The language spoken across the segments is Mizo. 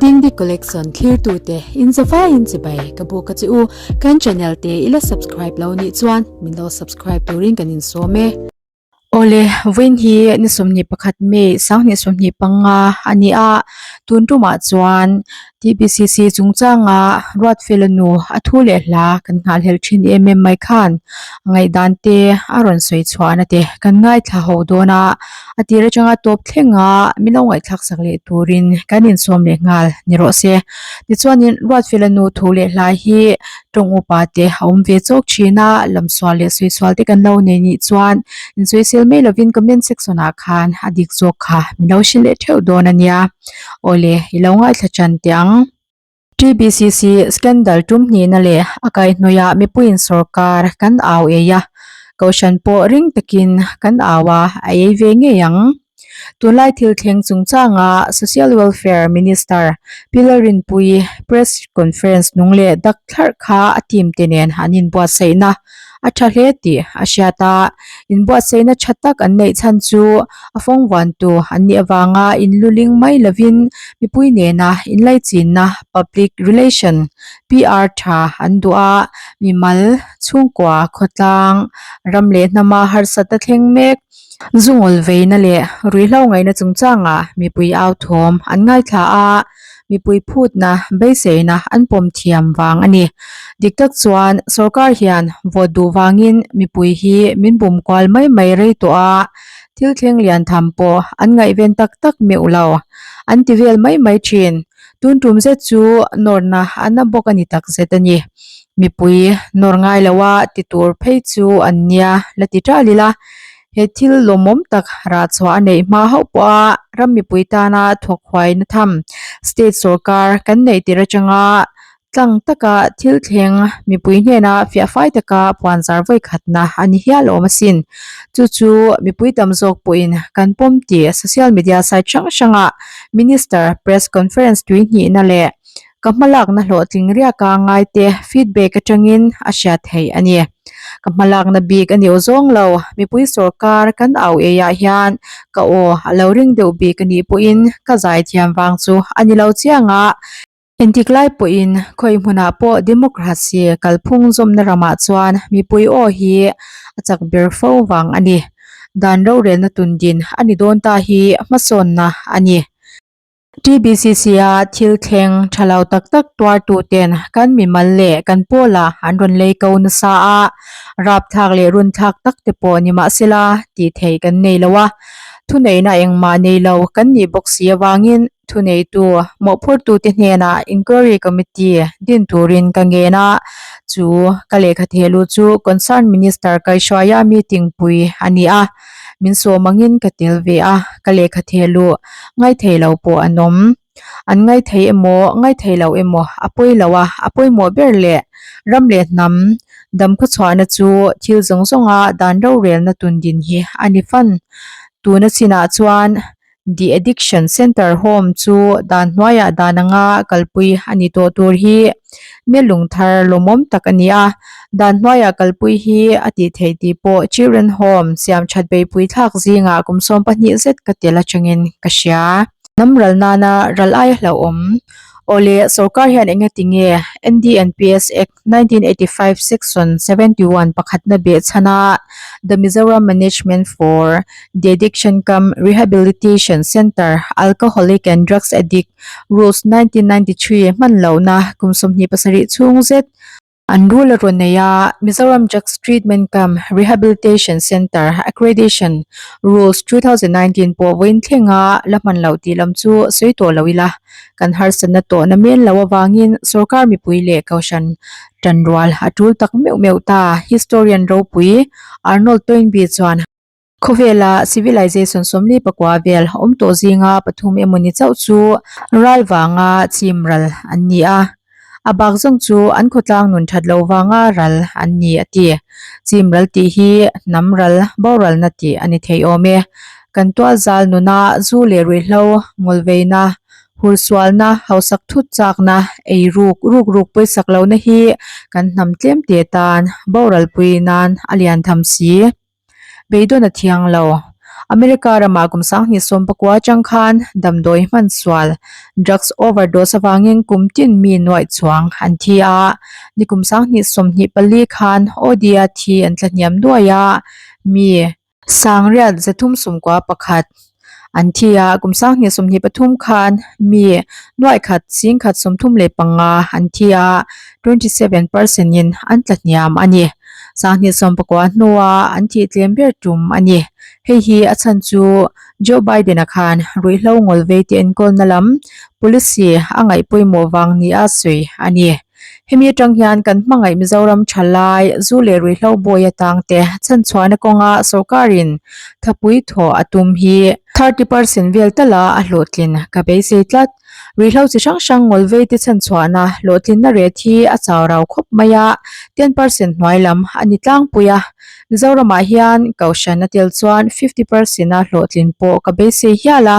Dingdi Collection thlirtute in zavaiin chibai ka buk a che u. Kan channel te i la subscribe lo nih chuan min lo subscribe turin kan insawm e. Awle, vawiin hi ni 21 May 2025 a ni a, tun tumah chuan TBCC chungchanga Ruatfela nu a thu leh hla kan nghahhlelh thin em em mai khan a ngaihdan te a rawn sawi chhuahna te kan ngaithla ho dawn a, a tir atanga tawp thlenga min lo ngaihthlak sak leh turin kan insawm leh nghal ni rawh se. Tichuanin Ruatfela nu thu leh hla hi tawng upa te a awm ve chawk thin a, lamsual leh sawisual te kan lo nei nih chuan insawisel mai lovin comment section ah khan a dik zawk kha min lo hrilh leh theuh dawn a nia. Awle, i lo ngaithla tan teh ang. TBCC scandal tum hnihna leh a kaihhnawihah mipuiin sorkar kan au ei a, Kohhran pawh ring takin kan au a, a ei ve ngei ang. Tunlai thil thleng chungchanga Social Welfare Minister Pi Lalrinpuii press conference nung leh dak thlarh kha a team te nen an inbuatsaihna a tha hle tih a hriat a, inbuatsaihna tha tak an neih chhan chu a fawng vuantu an nih avanga inluling mai lovin mipui nena inlaichinna public relation, PR, tha an duh a, mimal, chhungkua, khawtlang, ram leh hnama harsatna thleng mek. Zungawl veina leh ruihhlo ngaihna chungchangah mipui au thawm an ngaithla a, mipui phutna beiseina an pawm thiam vang a ni. Dik tak chuan sorkar hian vote duh vangin mipui hi min bum kual mai mai rei tawh a, thil thleng lian tham pawh an ngaihven tak tak meuh lo. An ti vel mai mai thin. Tun tum zet chu nawrna a na bawk a ni tak zet a ni. Mipui nawr ngai lo a ti tur phei chu an nia la ti ṭal ila, he thil lawmawm tak rah chhuah a neih hma hauh pawh a ram mipui tana thawk huaina tham state sorkar kan neih tir atanga tlang taka thil thleng mipui hnena fiah fai taka puan zar vawi khatna a ni hial awm asin. Chu chu mipui tam zawk pawhin kan pawm tih social media site hrang hrangah Minister press conference tui hnihna leh Ka hmalakna hlawhtling riaka ngaite feedback atangin a hriat theih a ni. Ka hmalakna bik a ni aw zawng lo, mipui sorkar kan au ei ah hian ka aw a lo ring deuh bik a nih pawhin ka zai thiam vang chu a ni lo chiang a. Entik lai pawhin khawi hmunah pawh democracy kalphung zawmna ramah chuan mipui aw hi a chak ber fo vang a ni. Dan rorelna tundin a ni dawn ta hi hmasawnna a ni. TBCC-a thil thleng tha lo tak tak tuartuten kan mimal leh kan pawlah an rawn lei ko nasa a, rapthlak leh runthlak tak te pawh ni mahsela tih theih kan nei lo a, thuneihna engmah nei lo kan nih bawk si avangin thuneitu mawhphurtute hnenah Inquiry Committee din turin ka ngen a, chu ka lehkha thehlu chu Concern Minister kaihhruaia meeting pui a ni a. Min sawm angin ka tel ve a, ka lehkha theh luh ngaithei lo pawh an awm. An ngaithei emaw ngaithei lo emaw a pawi lo a, a pawimawh ber leh ram leh hnam dam khawchhuahna chu thil zawng zawnga dan rorelna tundin hi a ni fan. Tuna chinah chuan De Addiction Centre Home chu dan hnuaiah dan anga kalpui a ni tawh tur hi Melung thar lawmawm tak a ni a, dan hnuaiah kalpui hi a tih theih tih pawh Children Home siam that beihpui thlak zingah kum 12 zet ka tel atangin ka hria. Hnam ral nana ral aia hlauhawm. Awle, sorkar hian eng ati nge NDNPS Act 1985 Section 71 pakhatna behchhana The Mizoram Management for The Addiction Cum Rehabilitation Centre Alcoholic and Drugs Addict Rules 1993 hman lohna kum 27 chhung zet an rul a rawn nei a, Mizoram Drugs Treatment Cum Rehabilitation Centre Accreditation Rules 2019 pawh vawiin thlenga la hman loh tih lam chu sawi tawh lo ila. Kan harsatna tawhna men lo avangin sorkar mipui leh kohhran tanrual a tul tak meuh meuh ta, historian ropui Arnold Toynbee chuan. Khawvela civilization 44 vel awm tawh zinga pathum emawni chauh chu ral vanga chim ral an ni a. A bak zawng chu an khawtlang nun that lo vanga ral an ni a ti. Chim ral tih hi hnam ral boralna tih a ni thei awm e. Kan tual zal nuna zu leh ruihhlo, ngawlveina, hursualna, hausak thut chakna, ei ruk ruk ruk pawisak lohna hi kan hnam tlem te tan boralpui nan a lian tham si. Beidawn a thiang lo. America ramah kum 2019 atang khan damdawi hman sual, drugs overdose avangin kum tin mi nuaih chuang an thi a. Ni kum 2024 khan OD a thi an tlahniam duai a, mi. Sangriat 311 an thi a, kum 2023 khan mi nuaihkhat singkhat 35 an thi a, 27 percent in an tlahniam a ni. 2019 hnua an thih tlem ber tum a ni. Hei hi a chhan chu Joe Biden-a khan ruihhlo ngawl vei te enkawlna lam policy a ngaih pawimawh vang nia sawi a ni. Hemi atang hian kan hmangaih Mizoram tha lai zu leh ruihhlo bawi atang te chhanchhuahna kawnga sorkarin thapui thawh a tum hi 30 percent vel tala a hlawhtlin ka beisei tlat. Ruihhlo chi hrang hrang ngawl vei te chhanchhuahna hlawhtlinna ret hi a chau rau khawp mai a, 10 percent hnuai lam a ni tlangpui a. Mizoramah hian Kohhran a tel chuan 50 percent a hlawhtlin pawh ka beisei hial a,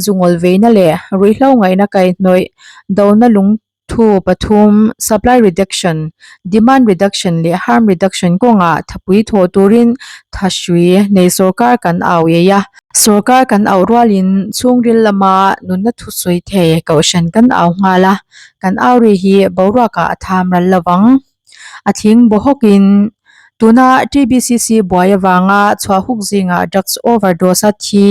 zu ngawl veina leh ruihhlo ngaihna kaihhnawih dona lung Thu pathum, Supply reduction, demand reduction leh harm reduction kawngah thapui thawh turin thahrui nei sorkar kan au ei a. Sorkar kan au rualin chhungril lama nunna thusawi thei kohhran kan au nghal a, kan au ri hi boruakah a tham ral lovang. A thing baw hawkin tuna TBCC buai avanga chhuah huk zingah drugs overdose a thi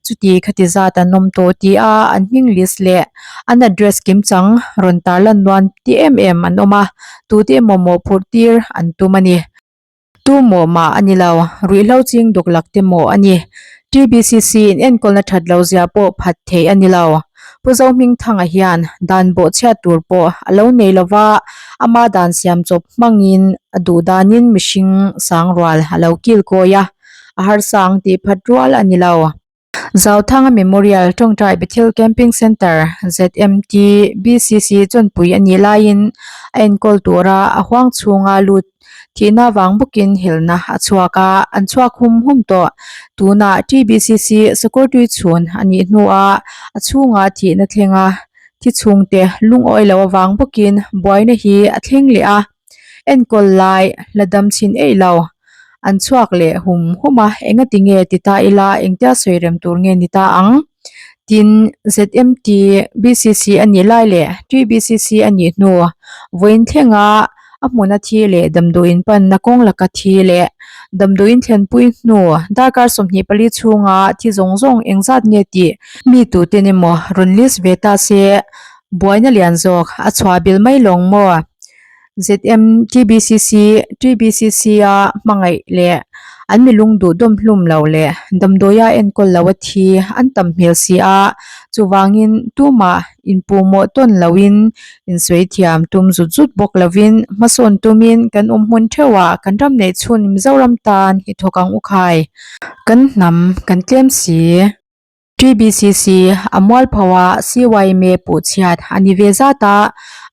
chuti khati zat an awm tawh tih a an hming list leh an address kimchang rawn tarlan nuam ti em em an awm a, tute emaw mawhphurh tir an tum a ni. Tu mawh mah a ni lo, ruihhlo ching duk lak te mawh a ni. TBCC in enkawlna that lo zia pawh phat theih a ni lo. Pu Zohmingthanga hian dan bawhchhiat tur pawh a lo nei lo va, ama dan siam chawp hmangin a duh danin mihring sangrual a lo kil kawi a, a harsa ang tih phat rual a ni lo. Zauthanga Memorial Tawngtai Bethel Camping Centre, ZMT, BCC chawnpui a nih laiin a enkawl tura a huang chhunga lut thihna vang bawkin helna a chhuak a, an chhuak hum hum tawh. Tunah TBCC Sakawrtui chhun a nih hnuah a chhunga thihna thlenga thi chhungte lungawi lo avang bawkin buaina hi a thleng leh a. Enkawl lai la dam chhin eih lo. An chhuak leh hum hum a, engati nge ti ta ila engtia sawi rem tur nge ni ta ang? Tin, ZMT, BCC a nih lai leh TBCC a nih hnu vawiin thlenga a hmuna thi leh damdawiin panna kawng laka thi leh damdawiin thlenpui hnu darkar 24 chhunga thi zawng zawng engzat nge tih mi tuten emaw rawn list ve ta se buaina lian zawk a chhuah bil mai lawng maw? ZMTBCC, TBCC a hmangaih leh an milung duh dawm hlum lo leh damdawia enkawl lo a thi an tam hmel si a, chuvangin tumah inpuhmawh tawn loin insawi thiam tum zut zut bawk lovin hmasawn tumin kan awm hmun theuhah kan ram neih chhun Mizoram tan hi thawk ang u khai. Kan hnam kan tlem si. TBCC a mualpho a CYMA puh chhiat a ni ve zat a,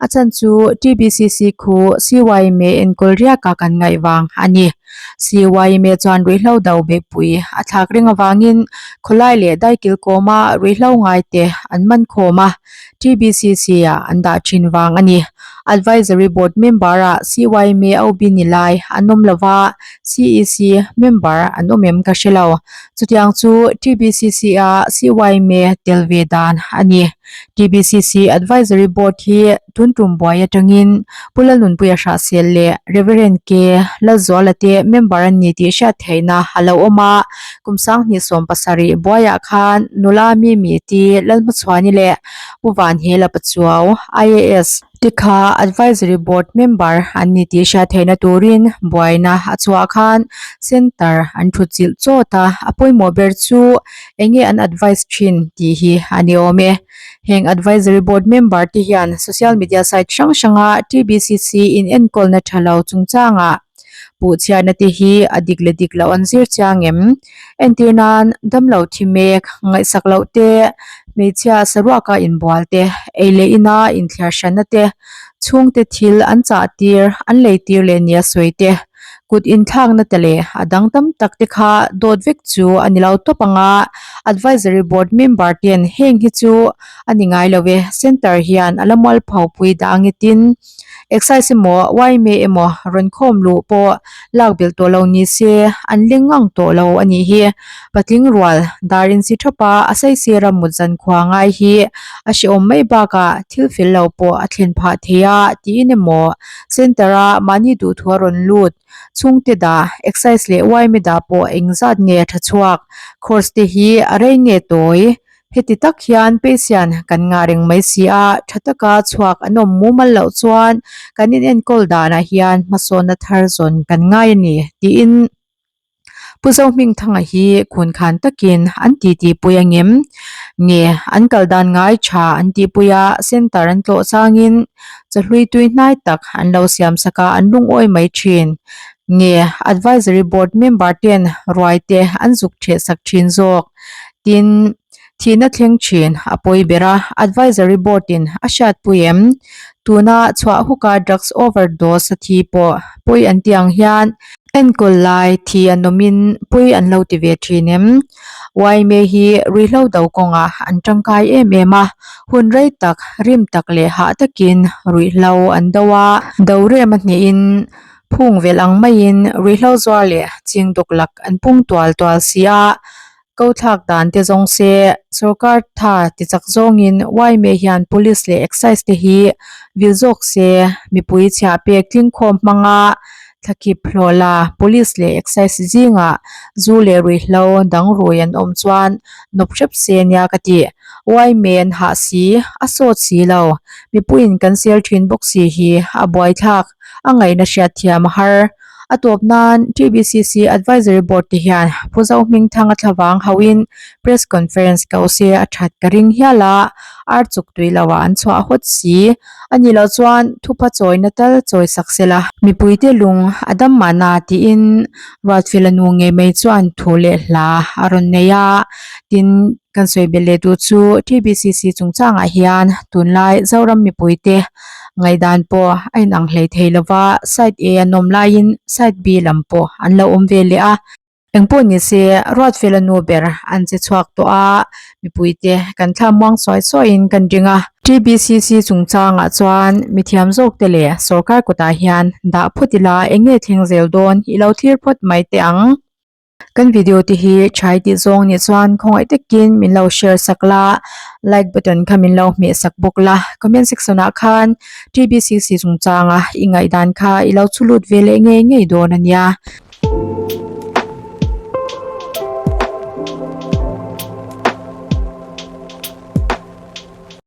a chhan chu TBCC khu CYMA enkawl riaka kan ngaih vang a ni. CYMA chuan ruihhlo do beihpui a thlak reng avangin khawlai leh daikil kawma ruihhlo ngaite an man khawm a, TBCC ah an dah thin vang a ni. Advisory Board member ah CYMA OB ni lai an awm lova, CEC member an awm em ka hre lo. Chutiang chu TBCC a CYMA tel ve dan a ni. TBCC Advisory Board hi tun tum buai atangin Pu Lalnunpuia Hrahsel leh Reverend K. Lalzuala te member an ni tih hriat theihna a lo awm a. Kum 2017 buaiah khan nula Mimi T. Lalhmachhuani leh Pu Vanhela Pachuau, IAS, te kha Advisory Board member an ni tih hriat theihna turin buaina a chhuah khan Centre an thutchilh chawt a, a pawimawh ber chu eng nge an advice thin tih hi a ni awm e. Heng Advisory Board member te hian social media site hrang hranga TBCC inenkawlna tha lo chungchangah Puh chhiatna te hi a dik leh dik loh an zir chiang em? Entir nan damlo thi mek, ngaihsak loh te, hmeichhia saruaka inbual te, ei leh ina inthliar hranna te, chhungte thil an chah tir, an lei tir leh nia sawi te, kut inthlakna te leh a dang tam tak te kha dawt vek chu a ni lo tawp ang a, Advisory Board member ten heng hi chu a ni ngai lo e, Centre hian a la mualpho pui dah angetin. Excise emaw yma emaw rawn khawm luh pawh lak belh tawh lo ni se an leng ngang tawh lo a nih hi. Patling rual dar insi thap a, a saisir a mut zan khua ngai hi a hrehawm mai bakah thil fel lo pawh a thlen phah thei a tiin emaw centre a mahni duhthu a rawn lut chhungte dah excise leh yma dah pawh engzat nge a tha chhuak course te hi a rei nge tawi Heti tak hian patient kan ngah reng mai si a, tha taka chhuak an awm mumal loh chuan kan inenkawl danah hian hmasawnna thar zawn kan ngai a ni, tiin Pu Zohmingthanga hi khunkhan takin an titipui a ngem nge an kal dan ngai tha an tihpui a, centre an tlawh changin chawhlui tui hnai tak an lo siam sak a, an lungawi mai thin nge advisory board member ten ruai te an zuk theh sak thin zawk. Tin, thihna thleng thin a pawi ber a, advisory board in a hriatpui em? Tuna chhuah huka drugs overdose a thi pawh pawi an tih ang hian enkawl lai thi an awmin pawi an lo ti ve thin em? Yma hi ruihhlo do kawngah an tangkai em em a, hun rei tak, rim tak leh hah takin ruihhlo an do a, do rem a hnehin phung velh ang maiin ruihhlo zuar leh ching dawk lak an pung tual tual si a, ko thlak dan te zawng se sorkar tha ti chak zawngin yma hian police leh excise te hi vil zawk se mipui chhiah pek tlingkhawm hmanga thlakhip hlawh la police leh excise zingah zu leh ruihhlo dang rui an awm chuan nawp hrep se nia ka ti yma an hah si a sawt si lo mipuiin kan sel thin bawk si hi a buaithlak. A ngaihna hriat thiam a har. A tawp nan TBCC Advisory Board te hian Pu Zohmingthanga thlavang hauhin Press Conference ko se a that ka ring hial a, ar chuk tui lo ah an chhuah hawt si. A nih loh chuan thupha chawina tal chawi sak se la. Mipuite lung a dam mahna tiin Ruatfela nu ngei mai chuan thu leh hla a rawn nei a, tin kan sawi belh leh duh chu TBCC chungchangah hian tunlai Zoram mipuite Ngaihdan pawh a inang hlei thei lo va, side A an awm laiin side B lam pawh an lo awm ve leh a. Engpawh ni se, Ruatfela nu ber an che chhuak tawh a, mipuite kan thla muang sawi sawiin kan ring a. TBCC chungchangah chuan mithiam zawkte leh sorkar kutah hian dah phawt ila eng nge thleng zel dawn i lo thlir phawt mai teh ang. Kan video te hi thai tih zawng nih chuan khawngaih takin min lo share sak la, like button kha min lo hmeh sak bawk la, comment section ah khan TBCC chungchanga i ngaihdan kha i lo chhu lut ve leh ngei ngei dawn a nia.